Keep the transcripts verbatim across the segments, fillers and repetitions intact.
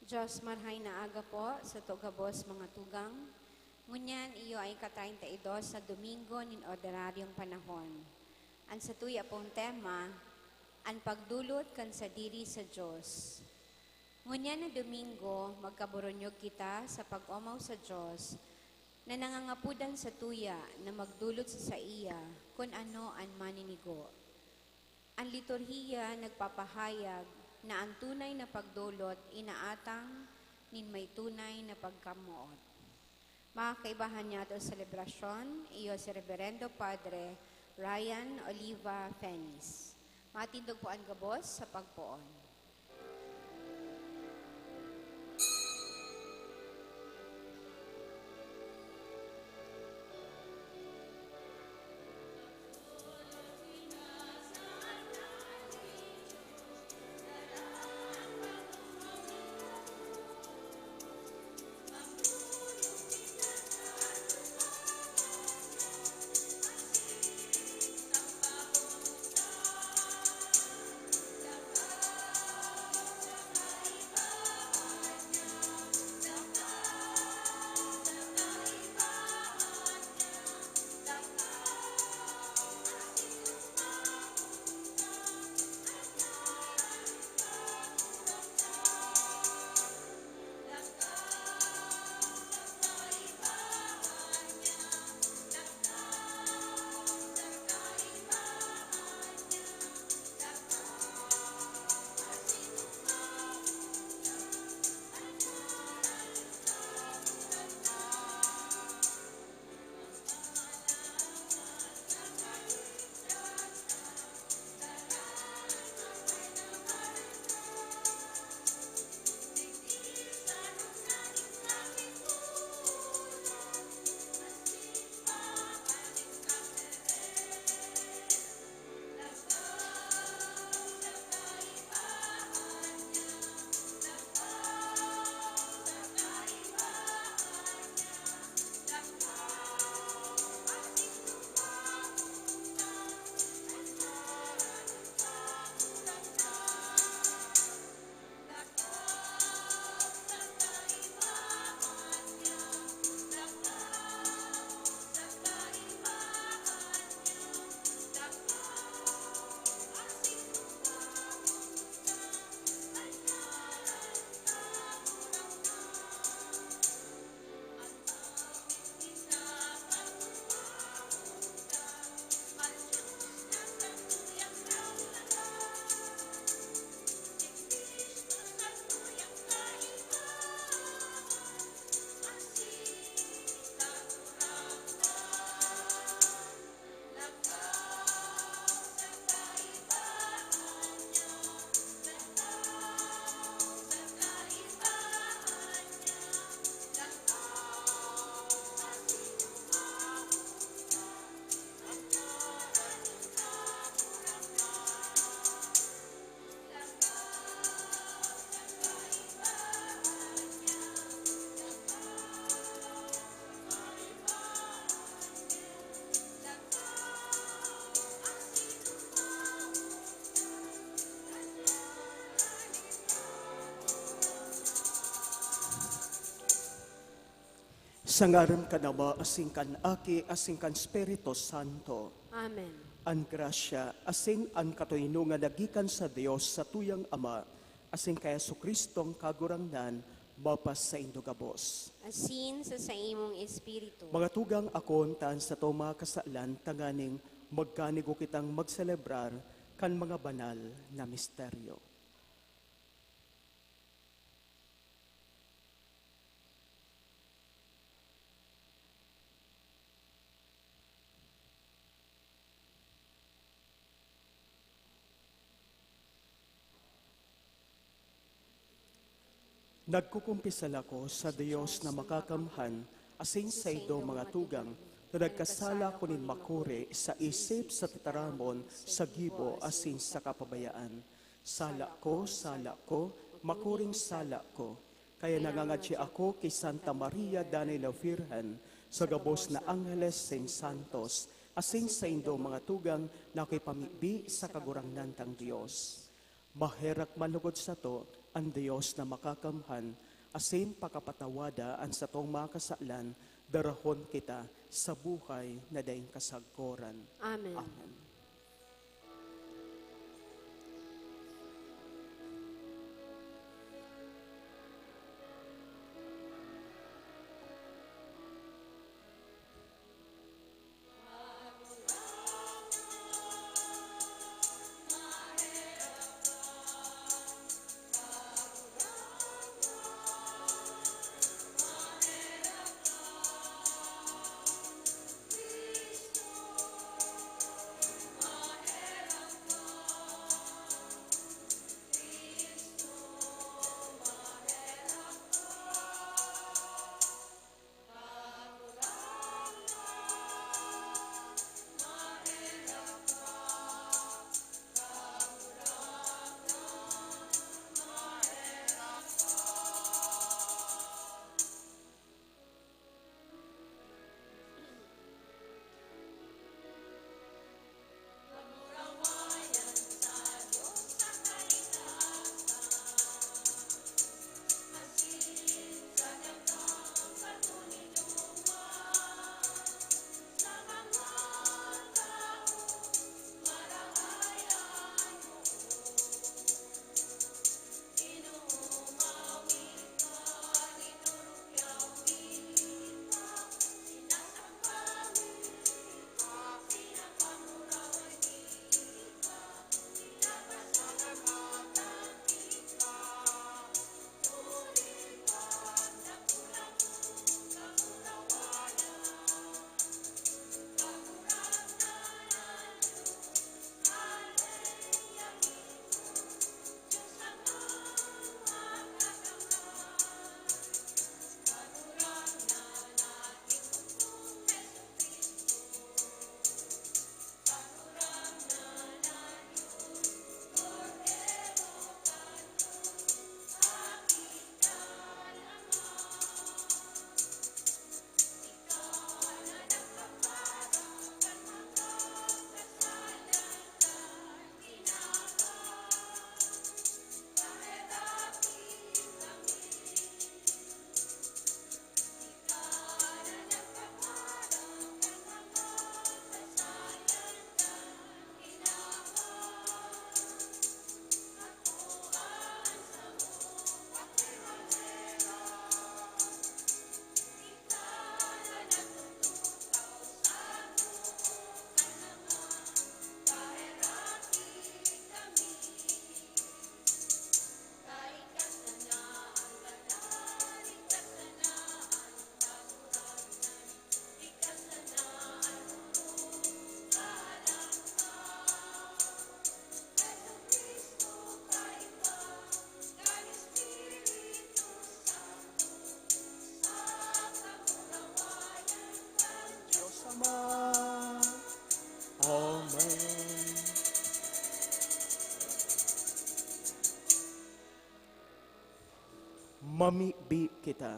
Diyos, marhay na aga po sa gabos mga tugang. Ngunyan, iyo ay ika-treinta y dos sa Domingo nin Ordinaryong Panahon. An satuya pong tema, an pagdolot kan sadiri sa Diyos. Ngunyan na Domingo, magkaburunyog kita sa pag-omaw sa Diyos na nangangapodan satuya na magdolot sa saiya kun ano an maninigo. An liturhiya nagpapahayag na an tunay na pagdolot inaatang nin may tunay na pagkamoot. Mga kaibahan niyato sa selebrasyon, iyo si Reberendo Padre Ryan Oliva Fenis. Matindog po an gabos sa pagpoon. Sa ngaran kan Ama, asin kan Aki, asin kan Espiritu Santo. Amen. An grasya asin an katoninongan na gikan sa Dios satuyang Ama asin kan Jesu-Cristong Kagurangnan mapasaindo gabos. Asin sa saimong espiritu. Mga tugang, akoon ta an satong mga kasalan tanganing magkanigo kitang magselebrar kan mga banal na misteryo. Nagkukumpisal ako sa Dios na makakamhan asin saindo, mga tugang, na nagkasala ako nin makuri sa isip, sa tataramon, sa gibo, asin sa kapabayaan. Sala ko, sala ko, makuring sala ko. Kaya nangangadyi ako ki Santa Maria, danay na Virgen, sa gabos na angheles asin santos, asin saindo, mga tugang, na akoy pamibi sa Kagurangnan tang Dios. Maherak man lugod sato an Dios na Makakamhan, asin pakapatawada an satong mga kasalan, darahon kita sa buhay na daing kasagkoran. Amen. Amen. Diyos Ama. Amen. Mamibi kita.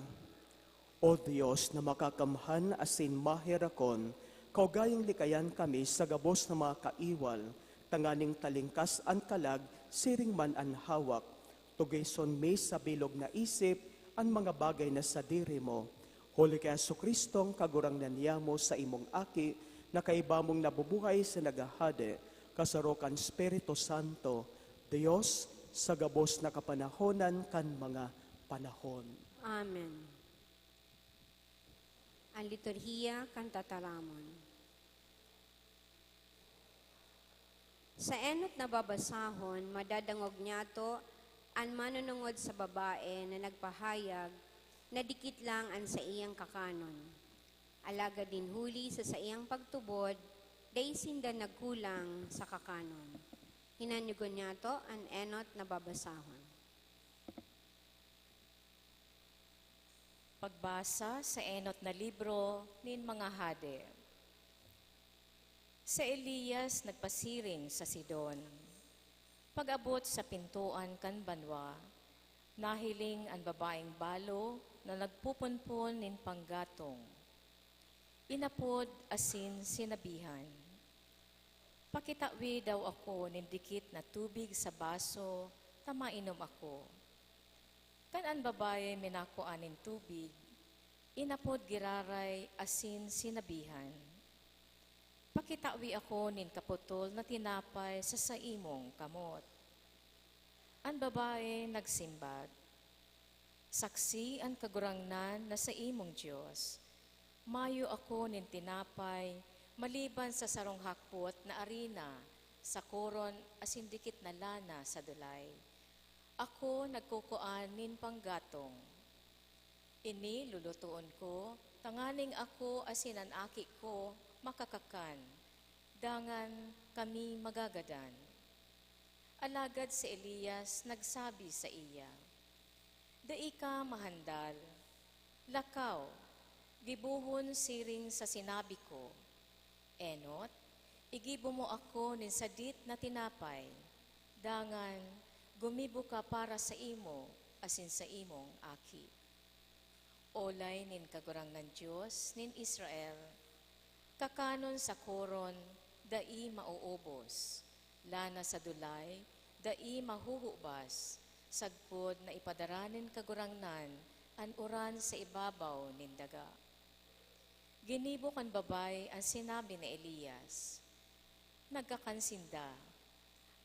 O Dios na makakamhan asin maherakon, kaugayang likayan kami sa gabos na mga kaiwal, tanganing talingkas an kalag, siring man an hawak. Tugison mi sa bilog na isip an mga bagay na sadiri mo. Huli ki Jesu-Cristong Kagurangnan niyamo, sa imong Aki, na kaiba mong nabubuhay sa naghahade, kasaro kan Espiritu Santo, Dios, sa gabos na kapanahonan kan mga panahon. Amen. An liturhiya kan tataramon. Sa enot na babasahon, madadangog niyato an manunungod sa babae na nagpahayag na dikit lang an saiyang kakanon. Alagad nin huli sa saiyang pagtubod, dai sinda nagkulang sa kakanon. Hinanyugon niyato an enot na babasahon. Pagbasa sa enot na libro nin mga Hade. Si Elias nagpasiring sa Sidon. Pag-abot sa pintoan kan banwa, nahiling an babaeng balo na nagpupunpon nin panggatong. Inapod asin sinabihan, Pakitawi daw ako nin dikit na tubig sa baso ta mainom ako. Kan an babayi minakua nin tubig, inapod giraray asin sinabihan, "Pakitawi ako nin kaputol na tinapay sa saimong kamot." An babayi nagsimbag, "Saksi an Kagurangnan na saimong Dios, mayo ako nin tinapay maliban sa sarong hakpot na arina sa koron asin dikit na lana sa dulay. Ako nagkukua nin panggatong. Ini lulutoon ko, tanganing ako asin an aki ko makakakan, dangan kami magagadan." Alagad si Elias nagsabi saiya, "Dai ka mahandal. Lakaw, gibohon siring sa sinabi ko. Enot, igibo mo ako nin sadit na tinapay, dangan gumibo ka para saimo asin saimong aki." Olay nin Kagurangnan Dios nin Israel, kakanon sa koron dai mauubos, lana sa dulay dai mahuhubas, sagkod na ipadara nin Kagurangnan an uran sa ibabaw nin daga. Ginibo kan babayi an sinabi ni Elias. Nagkakan sinda,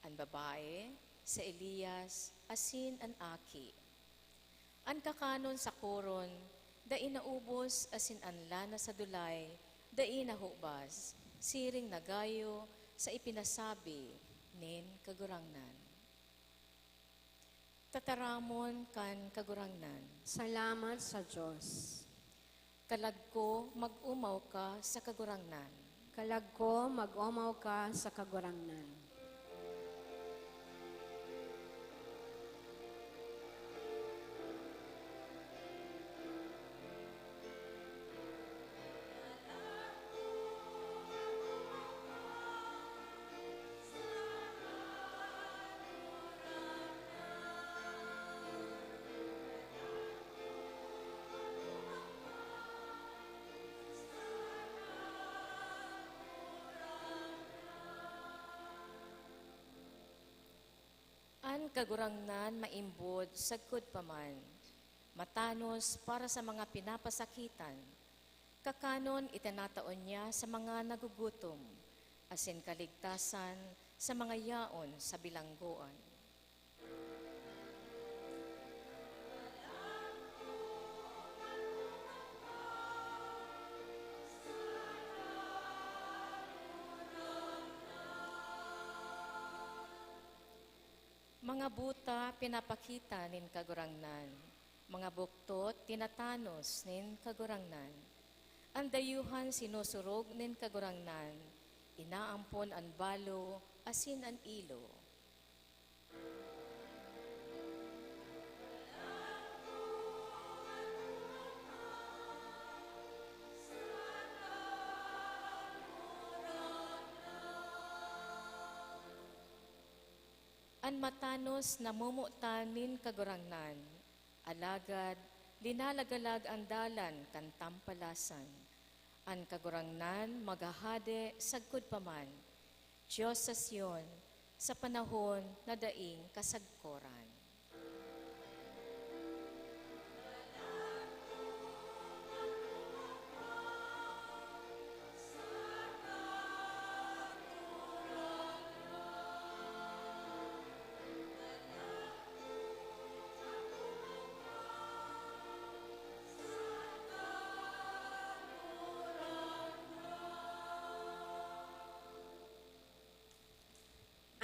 an babayi, si Elias, asin an aki. An kakanon sa koron dai naubos asin an lana sa dulay dai nahubas, siring na gayo sa ipinasabi nin Kagurangnan. Tataramon kan Kagurangnan. Salamat sa Dios. Kalag ko, mag-omaw ka sa Kagurangnan. Kalag ko, mag-omaw ka sa Kagurangnan. An Kagurangnan maimbod sagkod pa man, matanos para sa mga pinapasakitan, kakanon itinatao niya sa mga nagugutom, asin kaligtasan sa mga yaon sa bilanggoan. Mga buta pinapakita nin Kagurangnan, mga buktot tinatanos nin Kagurangnan. An dayuhan sinusurog nin Kagurangnan, inaampon an balo asin an ilo. An matanos namomotan nin Kagurangnan, alagad linalagalag an dalan kan tampalasan. An Kagurangnan maghahade sagkod pa man, Dios sa Sion, sa panahon na daing kasagkoran.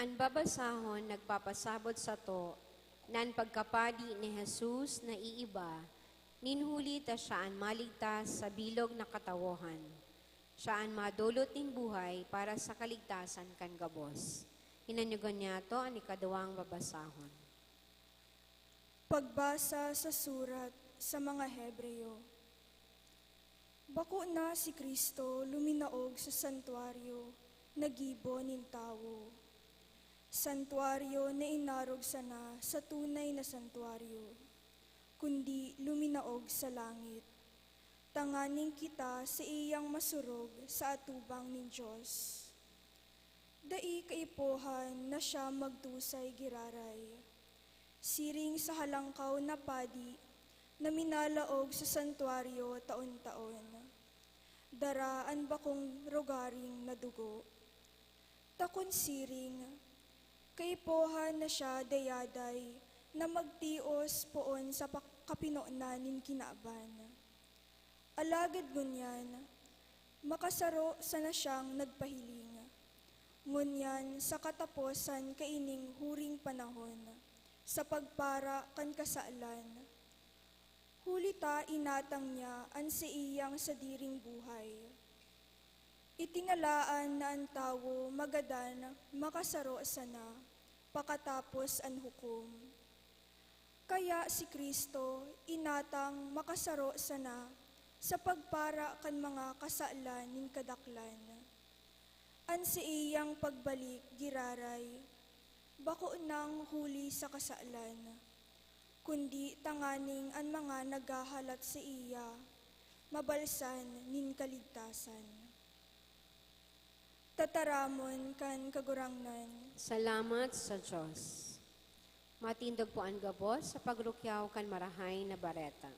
An babasahon nagpapasabot sato na an pagkapadi ni Jesus naiiba, nin huli ta siya an maligtas sa bilog na katawohan. Siya an madolot nin buhay para sa kaligtasan kan gabos. Hinanyugan niyato an ikaduwang babasahon. Pagbasa sa surat sa mga Hebreo. Bako na si Cristo luminaog sa santuaryo na gibo nin tawo, santuaryo na inarog sana sa tunay na santuaryo, kundi luminaog sa langit, tanganing kita saiyang masurog sa atubang nin Dios. Dai kaipuhan na siya magdusay giraray. Siring sa halangkaw na padi na minalaog sa santuaryo taon-taon, dara an bakong rogaring na dugo. Ta kun siring, kaipuhan na siya dayaday na magtios poon sa pa-, kapinonan nin kinaban. Alagad ngunyan, makasaro sana siyang nagpahiling. Ngunyan, sa kataposan kaining huring panahon, sa pagpara kan kasalan, huli ta inatang niya an saiyang sadiring buhay. Itinalaan na an tawo magadan makasaro sana pakatapos an hukom. Kaya si Cristo inatang makasaro sana sa pagpara kan mga kasalan nin kadaklan. An saiyang pagbalik giraray, bako nang huli sa kasalan, kundi tanganing an mga naghahalat saiya mabalsan nin kaligtasan. Tataramon kan Kagurangnan. Salamat sa Dios. Matindog po an gabos sa pagrukyaw kan Marahay na Bareta.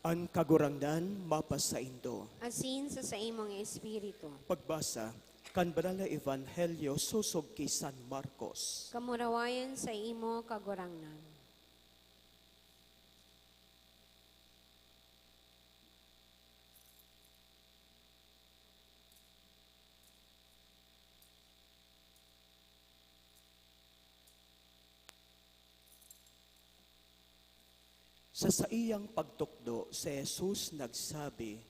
An Kagurangnan mapasaindo. Asin sa saimong espiritu. Pagbasa kan Banal na Ebanghelyo sosog ki San Marcos. Kamurawayan sa imo, Kagurangnan. Sa saiyang pagtukdo, si Jesus nagsabi,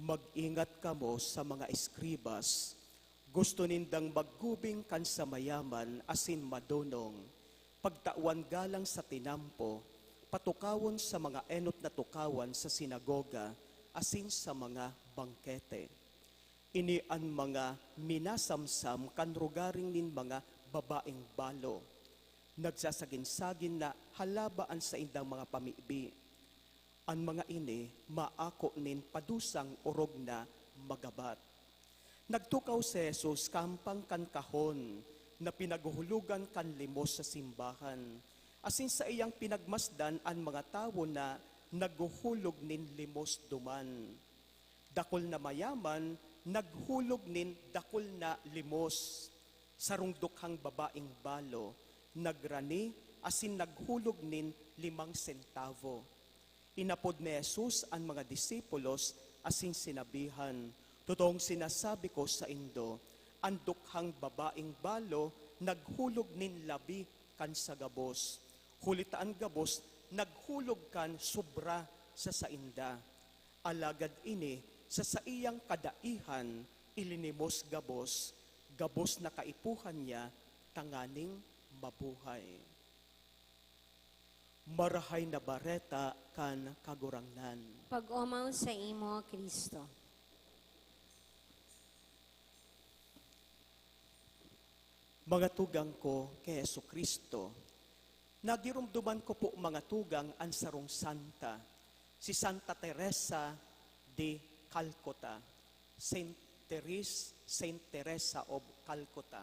"Mag-ingat kamo sa mga eskribas. Gusto nindang maggubing kan sa mayaman asin madonong, pagtawan galang sa tinampo, patukawon sa mga enot na tukawan sa sinagoga asin sa mga bangkete." Ini an mga minasamsam kan rogaring nin mga babaeng balo. Nagsasagin-sagin na halaba an saindang mga pamibi. An mga ini maako nin padusang orog na magabat. Nagtukaw si Jesus kahampang kan kahon na pinaghuhulogan kan limos sa simbahan, asin saiyang pinagmasdan an mga tawo na naghuhulog nin limos duman. Dakul na mayaman naghulog nin dakul na limos. Sarong dukhang babaeng balo nagrani asin naghulog nin limang sentavo. Inapod ni Jesus an mga disipulos asin sinabihan, "Totoong sinasabi ko saindo, an dukhang babaeng balo naghulog nin labi kan sa gabos, huli ta an gabos naghulog kan sobra sa sainda. Alagad ini, sa saiyang kadaihan, ilinimos gabos, gabos na kaipuhan niya tanganing mabuhay." Marahay na Bareta kan Kagurangnan. Pag-omaw saimo, Cristo. Mga tugang ko ki Jesu-Cristo, nagiromdoman ko po, mga tugang, an sarong santa, si Santa Teresa de Calcutta, Saint Therese, Saint Teresa of Calcutta.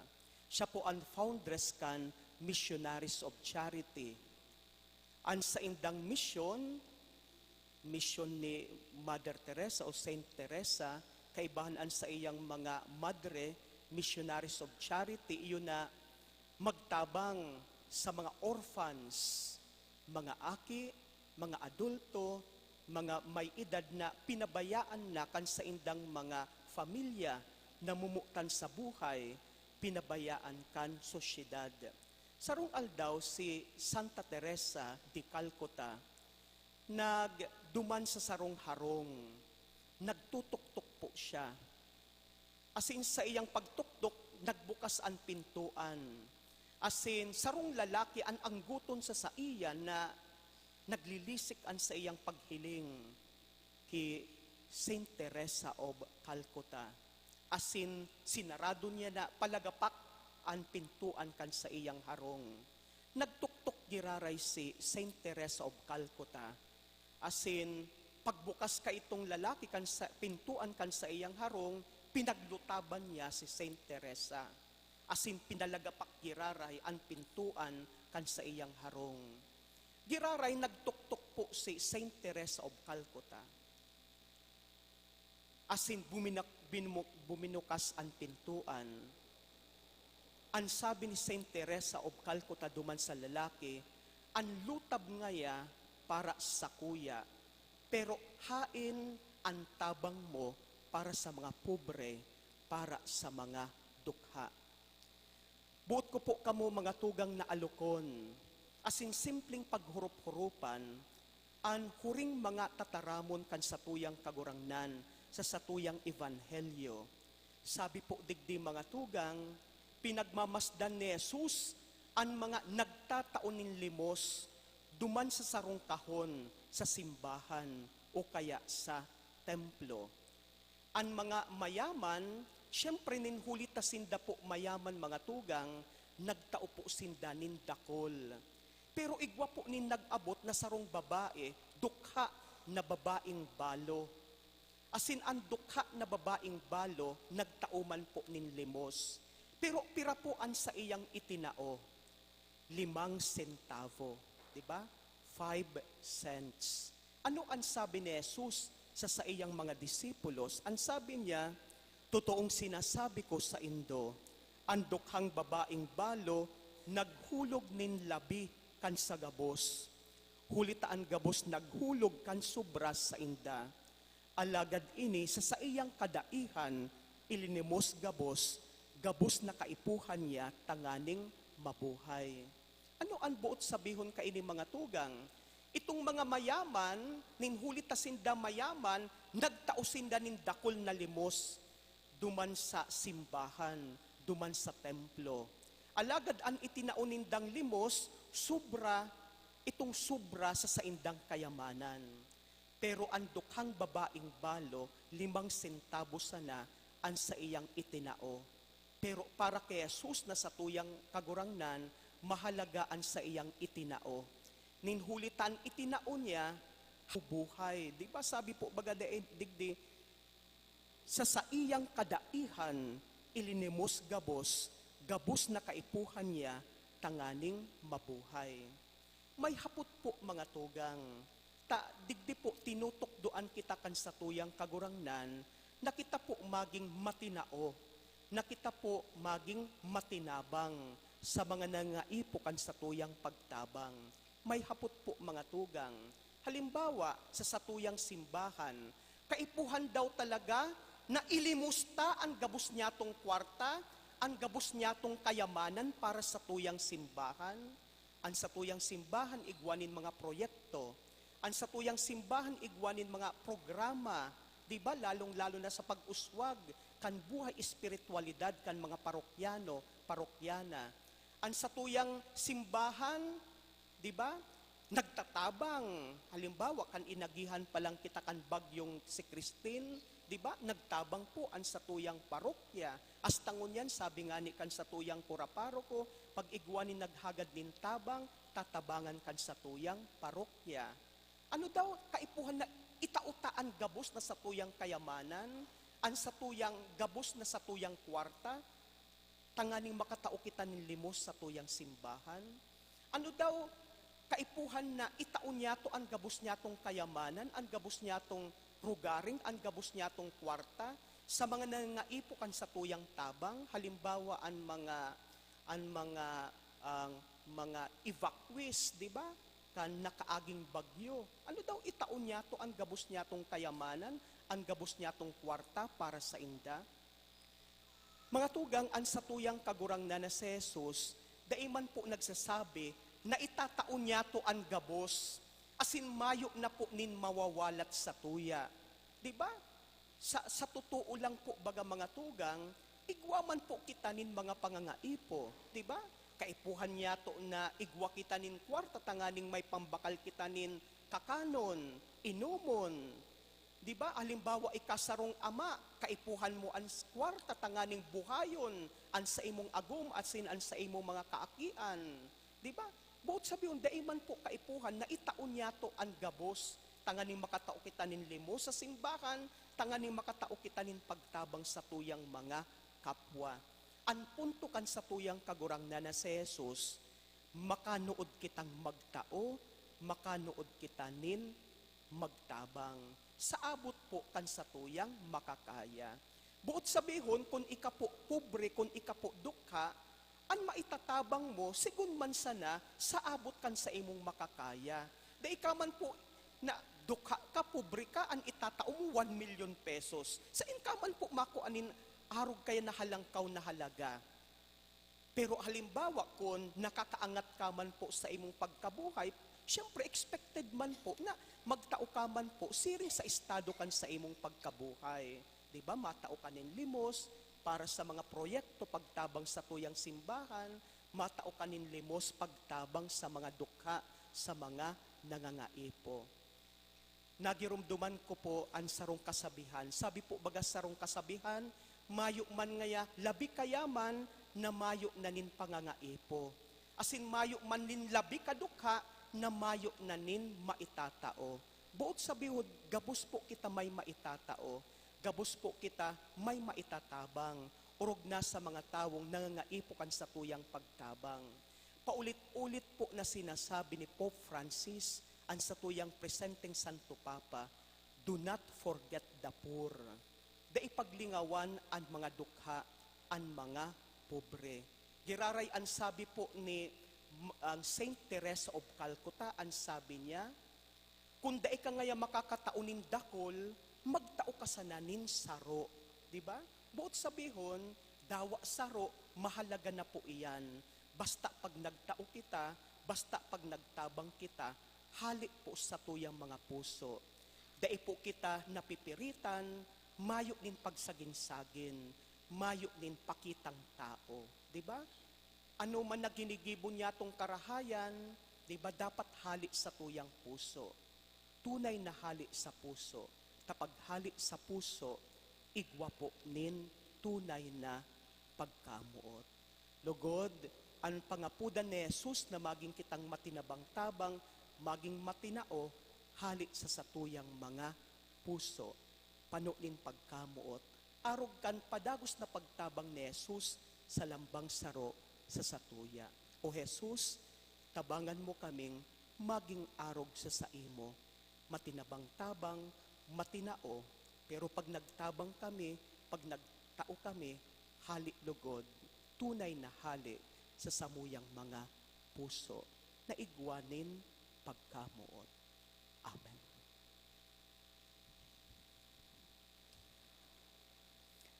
Siya po an foundress kan Missionaries of Charity. An saindang misyon, misyon ni Mother Teresa o Saint Teresa, kaibahan an saiyang mga madre, Missionaries of Charity, iyo na magtabang sa mga orphans, mga aki, mga adulto, mga may edad na pinabayaan na kan saindang mga pamilya, namumutan sa buhay, pinabayaan kan sosyedad. Sarong aldaw, si Santa Teresa de Calcutta nagduman sa sarong harong. Nagtutuktok po siya. Asin sa iyang pagtuktok, nagbukas an pintoan. Asin sarong lalaki an anggoton sa saiya na naglilisik an saiyang paghiling ki Saint Teresa of Calcutta. Asin sinarado niya na palagapak an pintoan kan saiyang harong. Nagtuktok giraray si Saint Teresa of Calcutta. Asin pagbukas kaitong lalaki kan sa, pintoan kan saiyang harong, pinaglutaban niya si Saint Teresa. Asin pinalagapak giraray an pintoan kan saiyang harong. Giraray nagtuktok po si Saint Teresa of Calcutta. Asin buminak-, binumu-, bumunukas an pintoan. An sabi ni Saint Teresa of Calcutta duman sa lalaki, "An lutab ngaya para sakuya, pero haen an tabang mo para sa mga pobre, para sa mga dukha." Boot ko po kamo, mga tugang, na alokon, asin simpleng paghurup-hurupan, an huring mga tataramon kan satuyang Kagurangnan sa satuyang ebanghelyo. Sabi po digdi, mga tugang, pinagmamasdan ni Jesus an mga nagtatao nin limos duman sa sarong kahon sa simbahan o kaya sa templo. An mga mayaman, siyempre, nin huli ta sinda po mayaman, mga tugang, nagtao po sinda nin dakul. Pero igwa po nin nag-abot na sarong babae, dukha na babaeng balo. Asin an dukha na babaeng balo, nagtao man po nin limos. Pero pira po an saiyang itinao? Limang sentavo, di ba? Five cents. Ano an sabi ni Jesus sa saiyang mga disipulos? An sabi niya, "Totoong sinasabi ko saindo, an dukhang babaeng balo naghulog nin labi kan sa gabos. Huli ta an gabos naghulog kan sobra sainda. Alagad ini sa saiyang kadaihan, ilinimos gabos, gabos na kaipuhan niya tanganing mabuhay." Ano an boot sabihon kaini, mga tugang? Itong mga mayaman, nin huli ta sinda mayaman, nagtao sinda nin dakul na limos duman sa simbahan, duman sa templo. Alagad an itinao nindang limos, sobra, itong sobra sa saindang kayamanan. Pero an dukhang babaeng balo, limang sentabo sana an saiyang itinao. Pero para ki Jesus na satuyang Kagurangnan, mahalaga an saiyang itinao. Nin huli ta an itinao niya, buhay. Di ba sabi po baga dai-, digdi, "Sa saiyang kadaihan, ilinimos gabos, gabos na kaipuhan niya tanganing mabuhay." May hapot po, mga tugang. Ta digdi po tinutukdoan kita kan satuyang Kagurangnan na kita po maging matinao, na kita po maging matinabang sa mga nangaipo kan satuyang pagtabang. May hapot po, mga tugang. Halimbawa, sa satuyang simbahan, kaipuhan daw talaga na ilimusta an gabos niyatong kwarta, an gabos niyatong kayamanan para satuyang simbahan? An satuyang simbahan igwa nin mga proyekto. An satuyang simbahan igwa nin mga programa, di ba? Lalong-lalo na sa pag-uswag kan buhay espiritualidad kan mga parokyano, parokyana. An satuyang simbahan, di ba? Nagtatabang. Halimbawa, kan inagihan pa lang kita kan bagyong si Christine, di ba? Nagtabang po an satuyang parokya. Hasta ngunyan, sabi ngani kan satuyang kura paroko, "Pag igwa nin naghagad nin tabang, tatabangan kan satuyang parokya." Ano daw kaipuhan na itao ta an gabos na satuyang kayamanan, an satuyang gabos na satuyang kwarta? tanganing makatao kita nin limos sa tuyang simbahan? Ano daw kaipuhan na itao niyato an gabos niyatong kayamanan, an gabos niyatong rugaring, an gabos niyatong kwarta sa mga nangangaipo kan satuyang tabang? Halimbawa, an mga, an mga, ang mga evacuees, di ba? Kan nakaaging bagyo. Ano daw itao niyato an gabos niyatong kayamanan, an gabos niyatong kwarta para sainda? Mga tugang, an satuyang Kagurangnan na si Jesus, dai man po nagsasabi na itatao niyato an gabos, asin mayo na po nin mawawalat satuya. Di ba? Sa, sa totoo lang po, baga, mga tugang, igwa man po kita nin mga pangangaipo, di ba? Kaipuhan niyato na igwa kita nin kwarta tanganing may pambakal kita nin kakanon, inomon. Di ba? Halimbawa, ika sarong ama, kaipuhan mo an s-, kwarta tanganing buhayon an saimong agom asin an saimong mga kaakian. Di ba? Boot sabihon, dai man po kaipuhan na itao niyato an gabos tanganing makatao kita nin limos sa simbahan, tanganing makatao kita nin pagtabang satuyang mga kapwa. An punto kan satuyang Kagurangnan na si Jesus, makanood kitang magtao, makanood kita nin magtabang sa abot po kan satuyang makakaya. Boot sabihon, kun ika po pobre, kun ika po dukha, an maitatabang mo, sigon man sana, sa abot kan saimong makakaya. Dai ka man po na dukha ka, pobre ka, an itatao mo, one million pesos. Sain ka man po makua nin arog kaya na halangkaw na halaga? Pero halimbawa, kun nakakaangat ka man po sa imong pagkabuhay, siyempre, expected man po na magtao ka man po siring sa estado kan sa imong pagkabuhay. Di ba? Matao ka nin limos para sa mga proyekto pagtabang sa tuyang simbahan, matao ka nin limos pagtabang sa mga dukha, sa mga nangangaipo. Nagiromdoman ko po an sarong kasabihan. Sabi po baga sarong kasabihan, "Mayo man ngaya labi kayaman na mayo na nin pangangaipo, asin mayo man nin labi kadukha na mayo na nin maitatao." Boot sabihon, gabos po kita may maitatao, gabos po kita may maitatabang, orog na sa mga tawong nangangaipo kan satuyang pagtabang. Paulit-ulit po na sinasabi ni Pope Francis an satuyang presenteng Santo Papa, "Do not forget the poor." Dai paglingawan an mga dukha, an mga pobre. Giraray an sabi po ni, m-, ang Saint Teresa of Calcutta, an sabi niya, "Kun dai ka ngaya makakatao nin dakul, magtao ka sana nin saro." Di ba? Boot sabihon, dawa saro, mahalaga na po iyan. Basta pag nagtao kita, basta pag nagtabang kita, hale po satuyang mga puso. Dai po kita napipiritan, mayo nin pagsagin-sagin, mayo nin pakitang tao. Di ba? Ano man na ginigibo niyatong karahayan, di ba, dapat hale satuyang puso? Tunay na hale sa puso. Ta pag hale sa puso, igwa po nin tunay na pagkamoot. Lugod, an pangapodan ni Jesus na magin kitang matinabang-tabang, magin matinao, hale sa satuyang mga puso. Pano nin pagkamoot, arog kan padagos na pagtabang ni Jesus sa lambang saro sa satuya. O Jesus, tabangan mo kaming magin arog sa saimo, matinabang-tabang, matinao, pero pag nagtabang kami, pag nagtao kami, hale lugod, tunay na hale sa samuyang mga puso na igwa nin pagkamoot. Amen.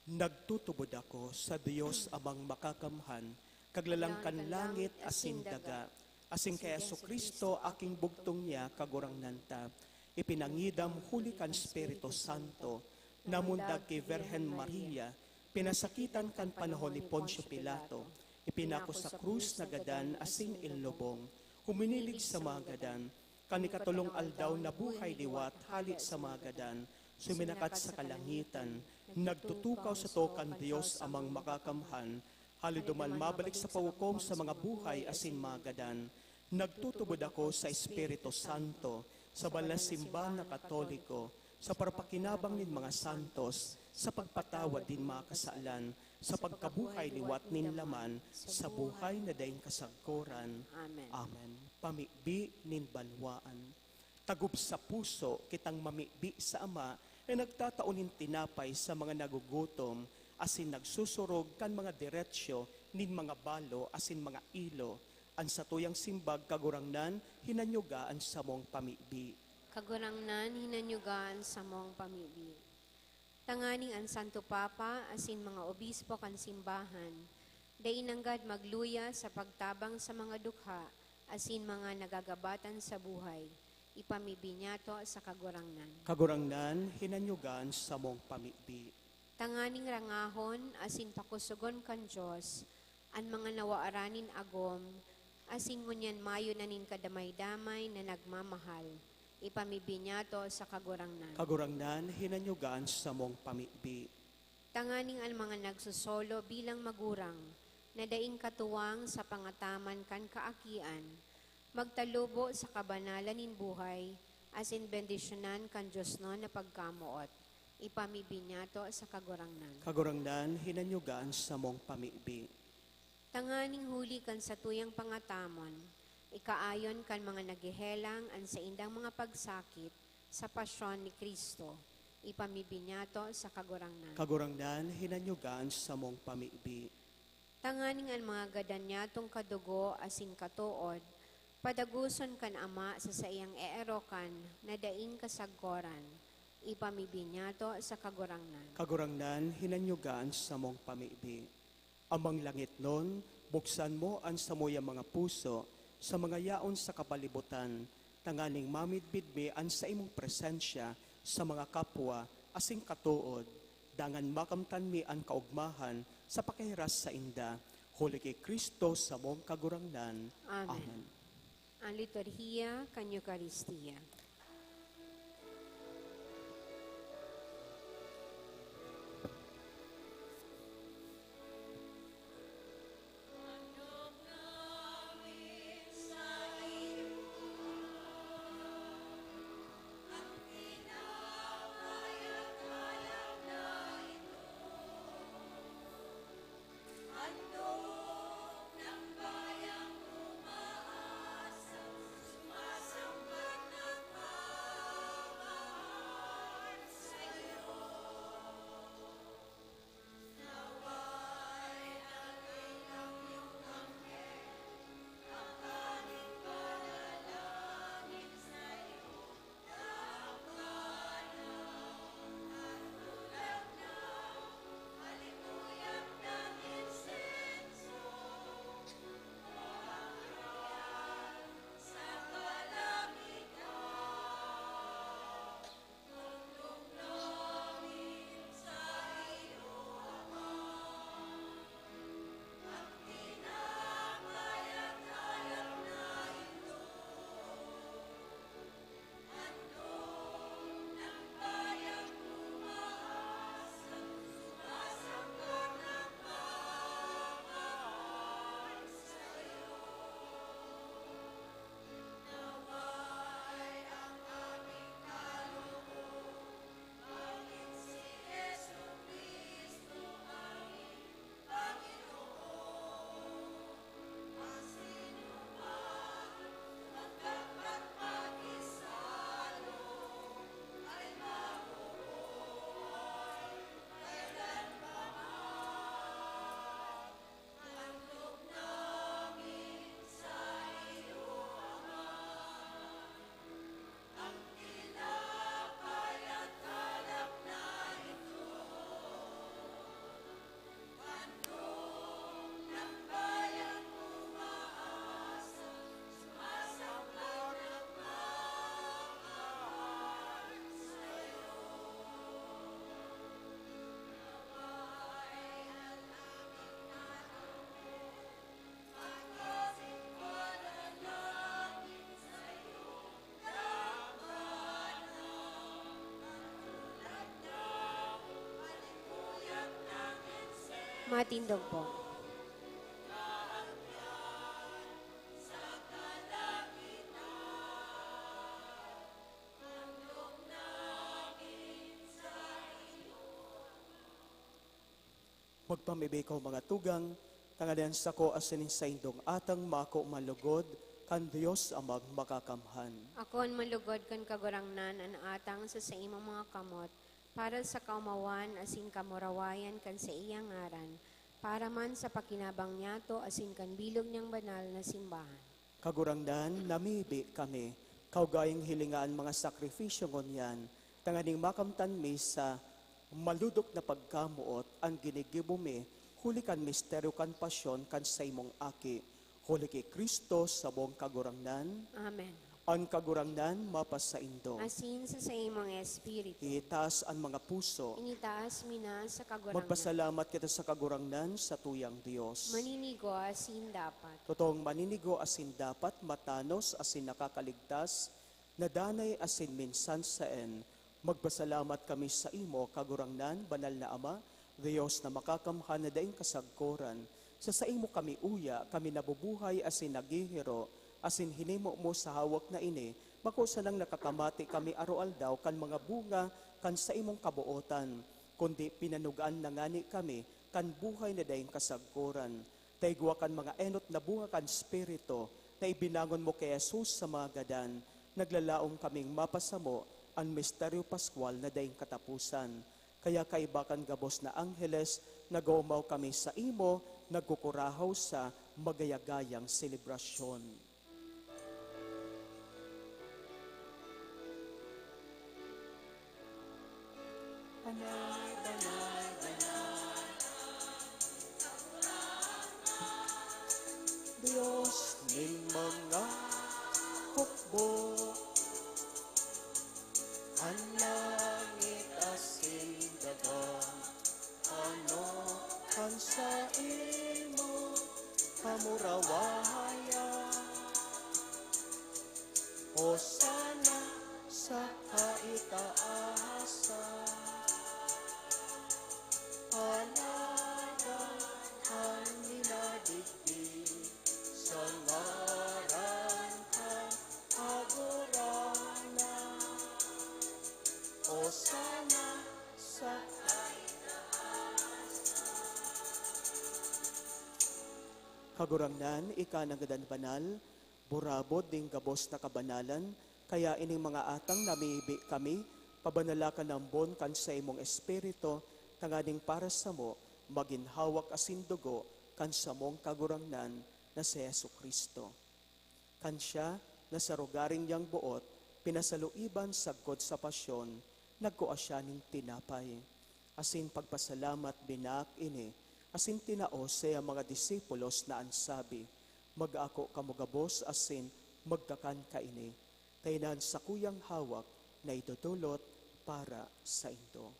Nagtutubod ako sa Dios Amang Makakamhan, Kaglalang kan langit asin daga, asin kay Jesu-Cristo, aking bugtong niya, Kagurangnan ta, ipinangidam huli kan Espiritu Santo, namundag ki Virgen Maria, pinasakitan kan panahon ni Poncio Pilato, ipinako sa krus, nagadan asin inlubong, huminilig sa mga gadan, kan ikatolong aldaw nabuhay liwat hale sa mga gadan, suminakat sa kalangitan, nagtutukaw sato kan Dios Amang Makakamhan, hale duman mabalik sa paghukom sa mga buhay asin mga gadan. Nagtutubod ako sa Espiritu Santo, sa banal na simbahan na Katoliko, sa parapakinabang nin mga santos, sa pagpatawad nin mga kasalan, sa pagkabuhay liwat nin laman, sa buhay na daing kasagkoran. Amen. Amen. Pamibi nin banwaan. Tagob sa puso kitang mamibi sa Ama na nagtatao nin tinapay sa mga nagugutom asin nagsusurog kan mga diretsyo nin mga balo asin mga ilo. An satuyang simbag, Kagurangnan, hinanyuga an samong pamibi. Kagurangnan, hinanyuga an samong pamibi. Tanganing an Santo Papa asin mga obispo kan simbahan dai nanggad magluya sa pagtabang sa mga dukha asin mga nagagabatan sa buhay, ipamibi niyato sa Kagurangnan. Kagurangnan, hinanyuga an samong pamibi. Tanganing rangahon asin pakosogon kan Dios an mga nawaran nin agom, asin ngunyan mayo na nin kadamay-damay na nagmamahal, ipamibi niyato sa Kagurangnan. Kagurangnan, hinanyuga an samong pamibi. Tanganing an mga nagsosolo bilang magurang na daing katuwang sa pangataman kan kaakian, magtalubo sa kabanalan nin buhay asin bendisyonan kan diosnon na pagkamoot, ipamibi niyato sa Kagurangnan. Kagurangnan, hinanyuga an samong pamibi. Tanganing huli kan satuyang pangatamon, ikaayon kan mga naghehelang an saindang mga pagsakit sa pasyon ni Cristo, ipamibi niyato sa Kagurangnan. Kagurangnan, hinanyuga an samong pamibi. Tanganing an mga gadan niyatong kadugo asin katood, padagoson kan Ama sa saiyang eerokan na daing kasagkoran, ipamibi niyato sa Kagurangnan. Kagurangnan, hinanyuga an samong pamibi. Amang langitnon, buksan mo an samuyang mga puso sa mga yaon sa kapalibutan, tanganing mamidbid mi an saimong presensya sa mga kapwa asin katood, dangan makamtan mi an kaogmahan sa pakihiras sainda, huli ki Cristo samong Kagurangnan. Amen. Amen. An liturhiya kan Eukaristia. Matindog po. Magpamibi ko, mga tugang, tanganing an sako asin an saindong atang mako manlugod kan Dios Amang Makakamhan. Akoon manlugod kan Kagurangnan an atang sa saimong mga kamot, para sa kaomawan asin kamurawayan kan saiyang ngaran, para man sa pakinabang niyato asin kan bilog niyang banal na simbahan. Kagurangnan, namibi kami, kaugayang hilinga an mga sakrifisyo ngunyan, tanganing makamtan mi sa malodok na pagkamoot an ginigibo mi huli kan misteryo kan pasyon kan saimong Aki, huli ki Cristo samong Kagurangnan. Amen. An Kagurangnan mapasaindo. Asin sa saimong espiritu. Itaas an mga puso. Initaas mi na sa Kagurangnan. Magpasalamat kita sa Kagurangnan, sa tuyang Dios. Maninigo asin dapat. Totoong maninigo asin dapat, matanos asin nakakaligtas, na danay asin minsan saen. Magpasalamat kami saimo, Kagurangnan, Banal na Ama, Dios na Makakamhan na daing kasagkoran. Sa saimo kami uya, kami nabubuhay asin naghihiro, asin hinimo mo sa hawak na ini, bako sanang nakakamati kami aroaldaw kan mga bunga kan saimong kabootan, kundi pinanugaan na ngani kami kan buhay na daing kasagkoran. Ta igwa kan mga enot na bunga kan Espiritu na ibinangon mo ki Jesus sa mga gadan, naglalaom kaming mapasamo an misteryo paskwal na daing kataposan. Kaya kaiba kan gabos na angheles, nag-oomaw kami saimo, nagkukurahaw sa magayagayang selebrasyon. Banal, banal, banal, Dios nin mga hukbo, an langit asin daga, ano kan saimo kamurawayan. Hosana sa kaitaasan. Alagad an minadigdi sa ngaran kan Kagurangnan. Hosana sa Kagurangnan, ika nangadan banal, burabod nin gabos na kabanalan, kaya ining mga atang namibi kami, pabanala ka nambon kan saimong Espiritu, tanganing para samo magin hawak asin dugo kan samong Kagurangnan na si Jesu-Cristo. Kan siya, na sa rogaring niyang boot, pinasaluiban sagkod sa pasyon, nagkua siya nin tinapay. Asin pagpasalamat, binaak ini, asin tinao sa iyang mga disipulos na an sabi, "Mag-ako kamo gabos asin magkakan kaini, ta ini an sakuyang hawak na idodolot para saindo."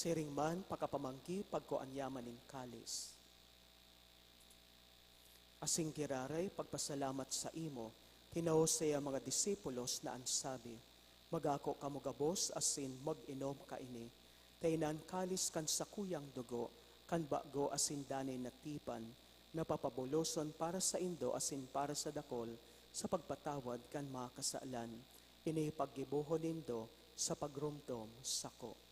Siring man, pakapamanggi, pagkua niya man nin kalis. Asin giraray pagpasalamat saimo, tinao sa iya mga disipulos na an sabi, "Mag-ako kamo gabos asin mag-inom kaini, ta ini an kalis kan sakuyang dugo, kan bago asin danay na tipan, na papabuloson para saindo asin para sa dakol sa pagpatawad kan mga kasalan. Ini paggibohon nindo sa pagromdom sako."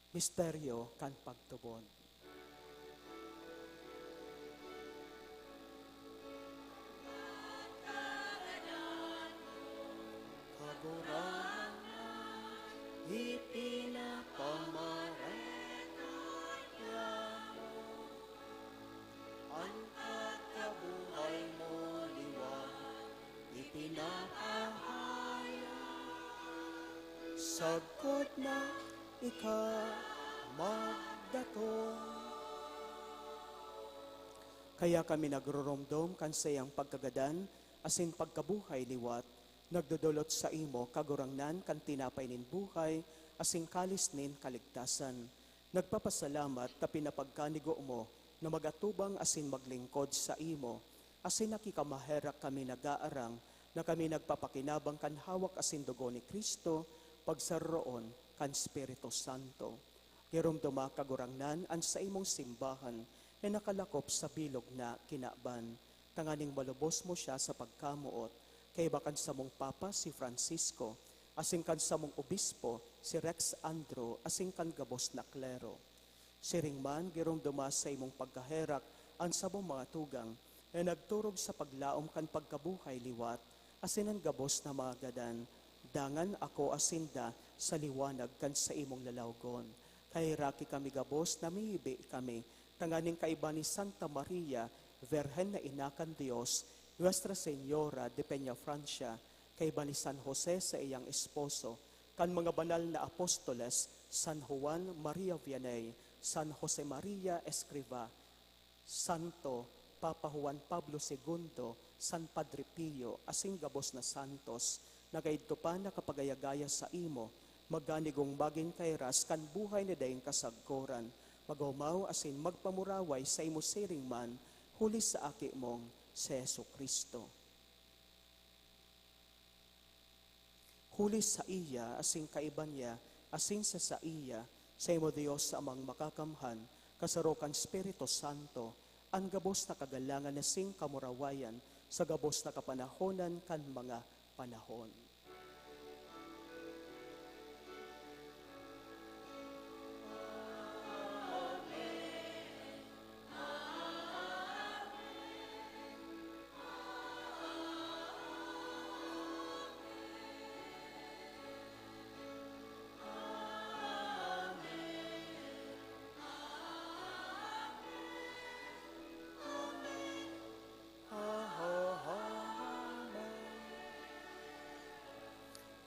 Misteryo kan pagtubod. Kagurangnan, ipinapamareka niamo an pagkabuhay mo liwat, ipinapahayag sagkod na ika magdatong. Kaya kami nagroromdom kan saiyang pagkagadan asin pagkabuhay liwat, nagdodolot saimo, Kagurangnan, kan tinapay nin buhay asin kalis nin kaligtasan. Nagpapasalamat ta pinapagkanigo mo na magatubang asin maglingkod saimo, asin nakikamaherak kami nagaarang na kami nagpapakinabang kan hawak asin dugo ni Cristo, pagsaroroon kan Espiritu Santo. Giromdoma, Kagurangnan, an saimong simbahan na nakalakop sa bilog na kinaban, tanganing malubos mo siya sa pagkamoot, kaiba kan samong Papa, si Francisco, asin kan samong Obispo, si Rex Andrew, asin kan gabos na klero. Siring man, giromdoma sa imong pagkaherak an samong mga tugang na nagturog sa paglaom kan pagkabuhay liwat, asin an gabos na mga gadan, dangan akoa sinda sa liwanag kan saimong lalawgon. Kaheraki kami gabos, namihibi kami, tanganing kaiba ni Santa Maria, Virgen na Ina kan Dios, Nuestra Señora de Peñafrancia, kaiba ni San Jose saiyang esposo, kan mga banal na apostoles, San Juan Maria Vianney, San Jose Maria Escrivá, Santo Papa Juan Pablo Segundo, San Padre Pio, asin gabos na santos, na kaidto pa nakapagaya-gaya saimo, maganigong magin kairas kan buhay na daing kasagkoran, mag-omaw asin magpamuraway saimo siring man, huli sa Aki mong si Jesu-Cristo. Huli saiya, asin kaiba niya, asin sa saiya, saimo Dios Amang Makakamhan, kasaro kan Espiritu Santo, an gabos na kagalangan asin kamurawayan sa gabos na kapanahonan kan mga panahon.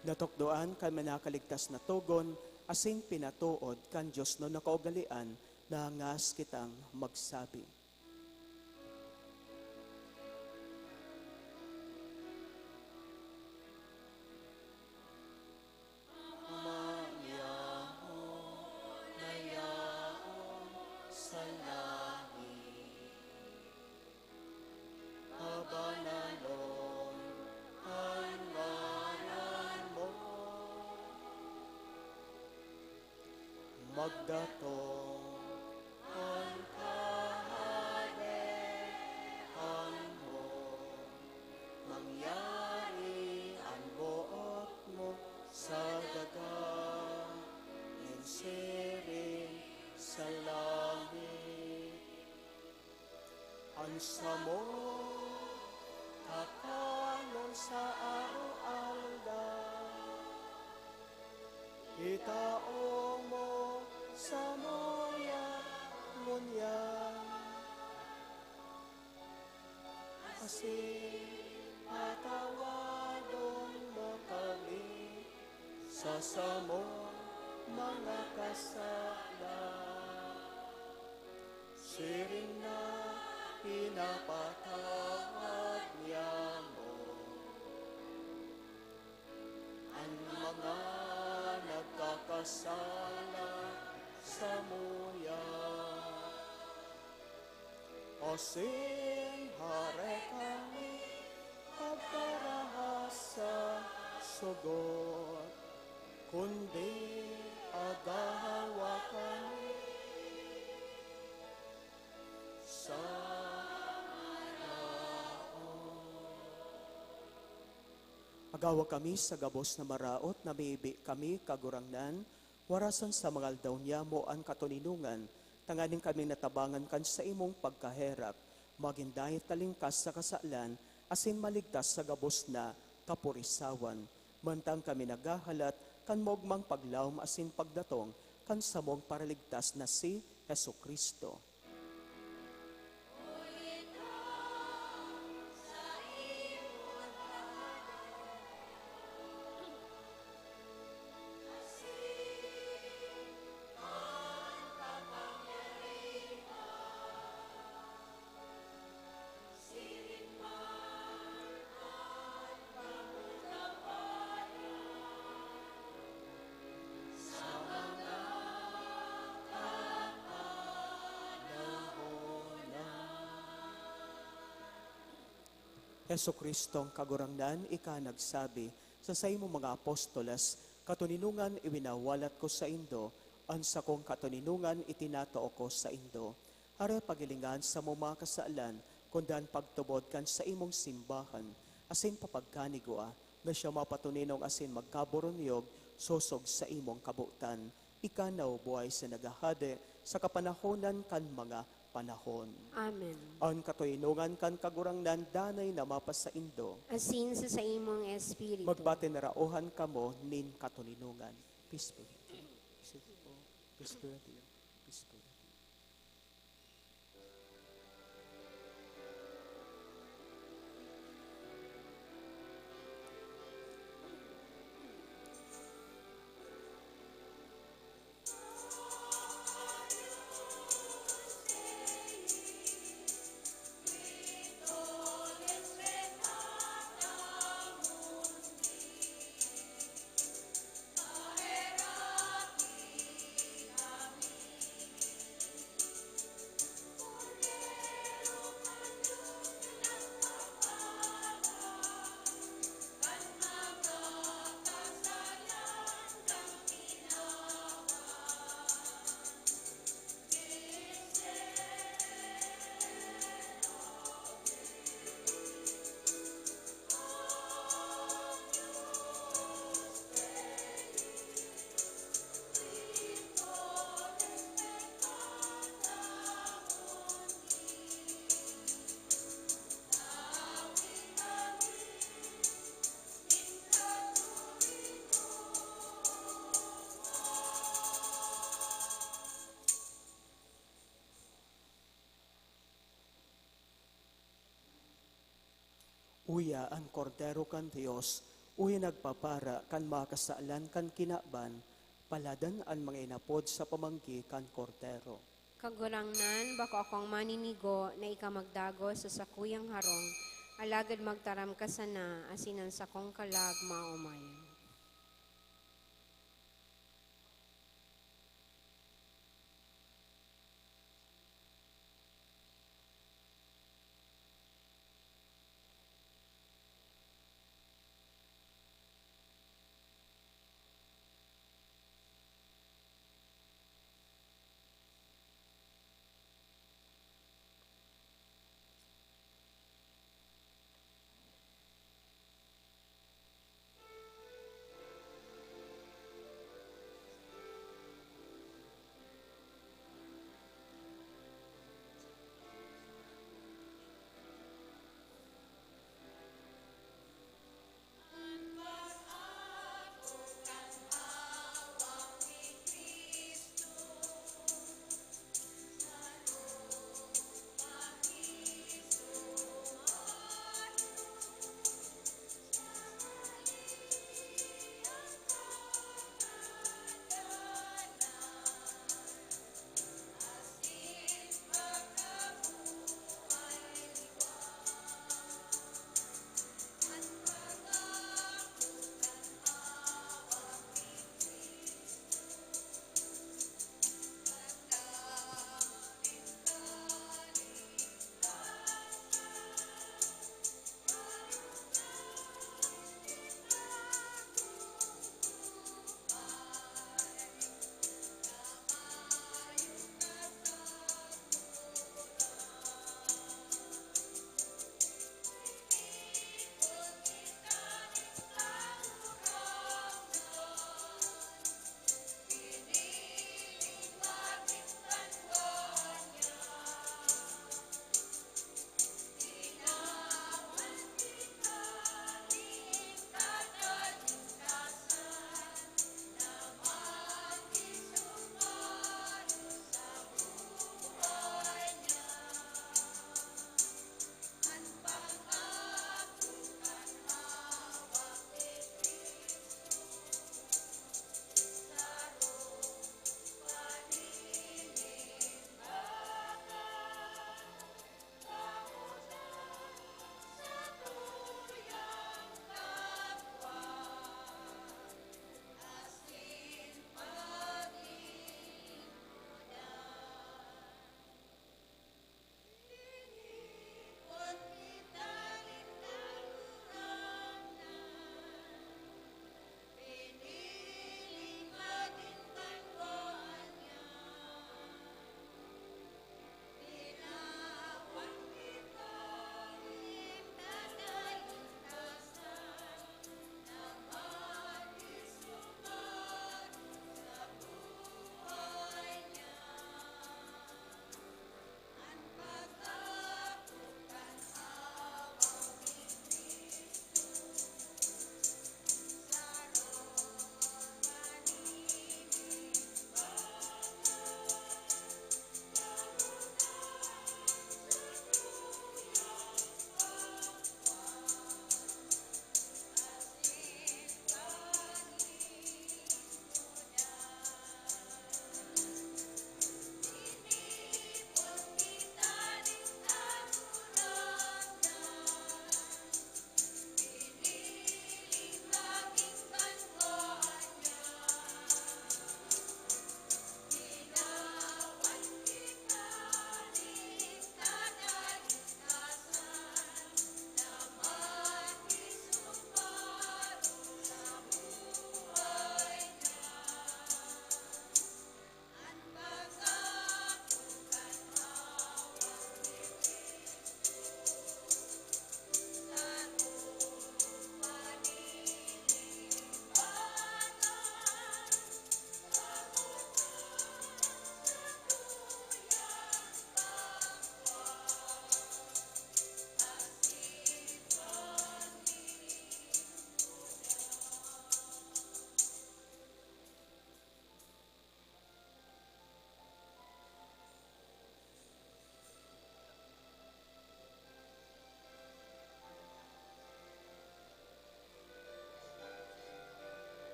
Natukdoan kan minakaligtas na togon asin pinatood kan Dios na nakaugalean, nangas kitang magsabi. Ama niamo na yaon sa langit, pabananon an ngaran mo. Magdatong an kahadean mo, mangyari an boot mo sa daga, nin siring sa langit. An samong kakanon sa aroaldaw, itao mo samuya ngunyan. Asin patawadon mo kami sa samong mga kasala, siring na pinapatawad niamo an mga nagkakasala samuya. Asin hare kami pagkaraha sa sogot, kundi agahawa kami sa maraot. Agawa kami sa gabos na maraot, namibi kami, Kagurangnan, warasan sa mga aldaw niyamo an katoninongan, tanganing kami natabangan kan saimong pagkaherak, magin dai talingkas sa kasalan, asin maligtas sa gabos na kapurisawan. Mantang kami naghahalat kan maogmang paglaom asin pagdatong kan samong Paraligtas na si Jesu-Cristo. Jesu-Cristong Kagurangnan, ika nagsabi sa saimong mga apostoles, "Katoninongan iwinawalat ko saindo, an sakong katoninongan itinatao ko saindo." Hare paghilingan samo mga kasalan, kundan pagtubod kan saimong simbahan, asin papagkanigwa na siya mapatoninong asin magkaboronyog sosog sa imong kabotan. Ika na, O buhay sa naghahade sa kapanahonan kan mga panahon. Amen. An katoninongan kan Kagurangnan danay na mapasaindo. Asin sa saimong espiritu. Magbati na raohan kamo nin katoninongan. Peace be with you. Peace be with you. Peace be with you. Uya an Kordero kan Dios, uya nagpapara kan mga kasalan kan kinaban, paladan an mga inapod sa pamanggi kan Kordero. Kagurangnan, bako akong maninigo na ika magdagos sa sakuyang harong, alagad magtaram ka sana asin an sakong kalag maomayan.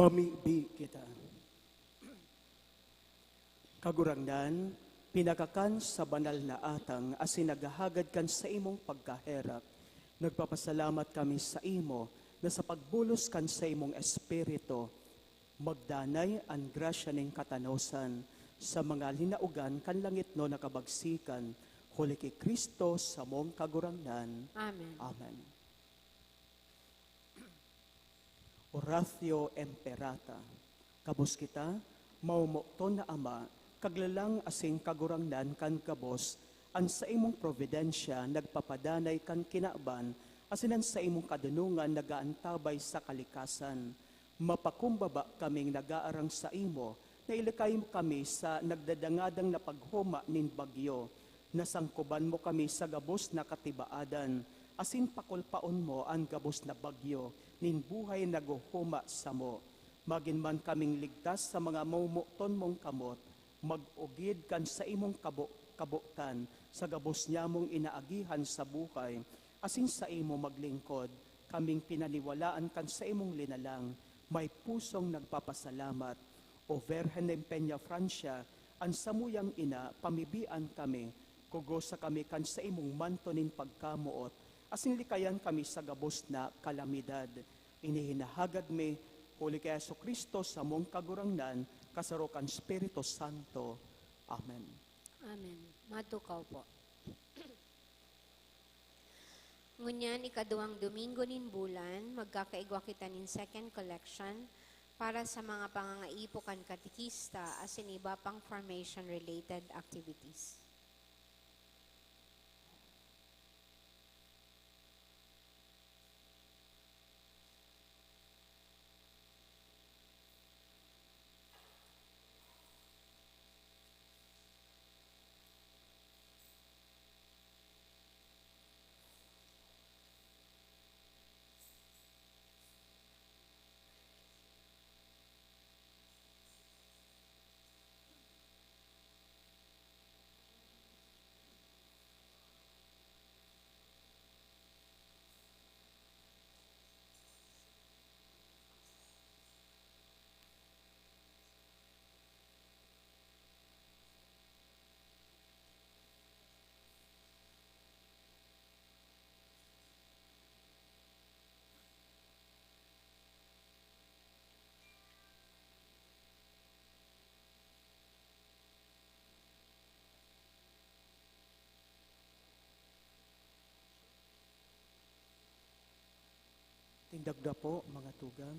Mamibi kita. Kagurangnan, pinakakan sa banal na atang asin naghahagad kan saimong pagkaherak, nagpapasalamat kami saimo na sa pagbulos kan saimong Espiritu, magdanay an grasya nin katanosan sa mga linaogan kan langitnon na kabagsikan, huli ki Cristo samong Kagurangnan. Amen. Amen. Oratio Imperata. Gabos kita, mamomoton na Ama, Kaglalang asin Kagurangnan kan gabos, an saimong probidensiya nagpapadanay kan kinaban, asin an saimong kadonongan nag-aantabay sa kalikasan. Mapakumbaba kaming nag-aarang saimo, na ilikay mo kami sa nagdadangadang na paghoma nin bagyo. Nasangkoban mo kami sa gabos na katibaadan, asin pakulpaon mo an gabos na bagyo nin buhay naghuhoma samo. Magin man kaming ligtas sa mga mamomoton mong kamot, mag-ugid kan saimong kabo-, kabotan sa gabos nyamong inaagihan sa buhay, asin saimo maglingkod, kaming pinaniwalaan kan saimong linalang, may pusong nagpapasalamat. O Virgen de Peña Francia, an samuyang ina, pamibian kami, kugosa kami kan saimong manto nin pagkamoot, asin likayan kami sa gabos na kalamidad. Ini hinahagad mi, huli ki Jesu-Cristo, samong Kagurangnan, kasaro kan Espiritu Santo. Amen. Amen. Matukaw po. Ngunyan, ikaduwang Domingo nin bulan, magkakaigwa kita nin second collection para sa mga pangangaipo kan katekista asin iba pang formation-related activities. Tindag na po, mga tugang.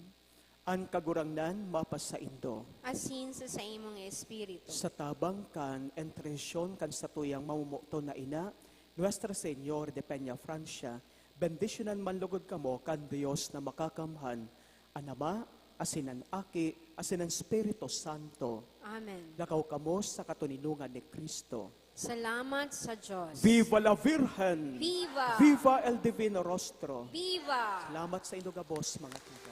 An Kagurangnan mapasaindo. Asin sa saimong espiritu. Sa tabang kan entresyon kan satuyang mamomoton na ina, Nuestra Señor de Peña Francia, bendisyonan man lugod kamo kan Dios na Makakamhan, an Ama, asin an Aki, asin an Espiritu Santo. Amen. Lakaw kamo sa katoninongan ni Cristo. Salamat sa Diyos. Viva la Virgen! Viva! Viva el Divino Rostro! Viva! Salamat sa inyo gabos, mga tugang.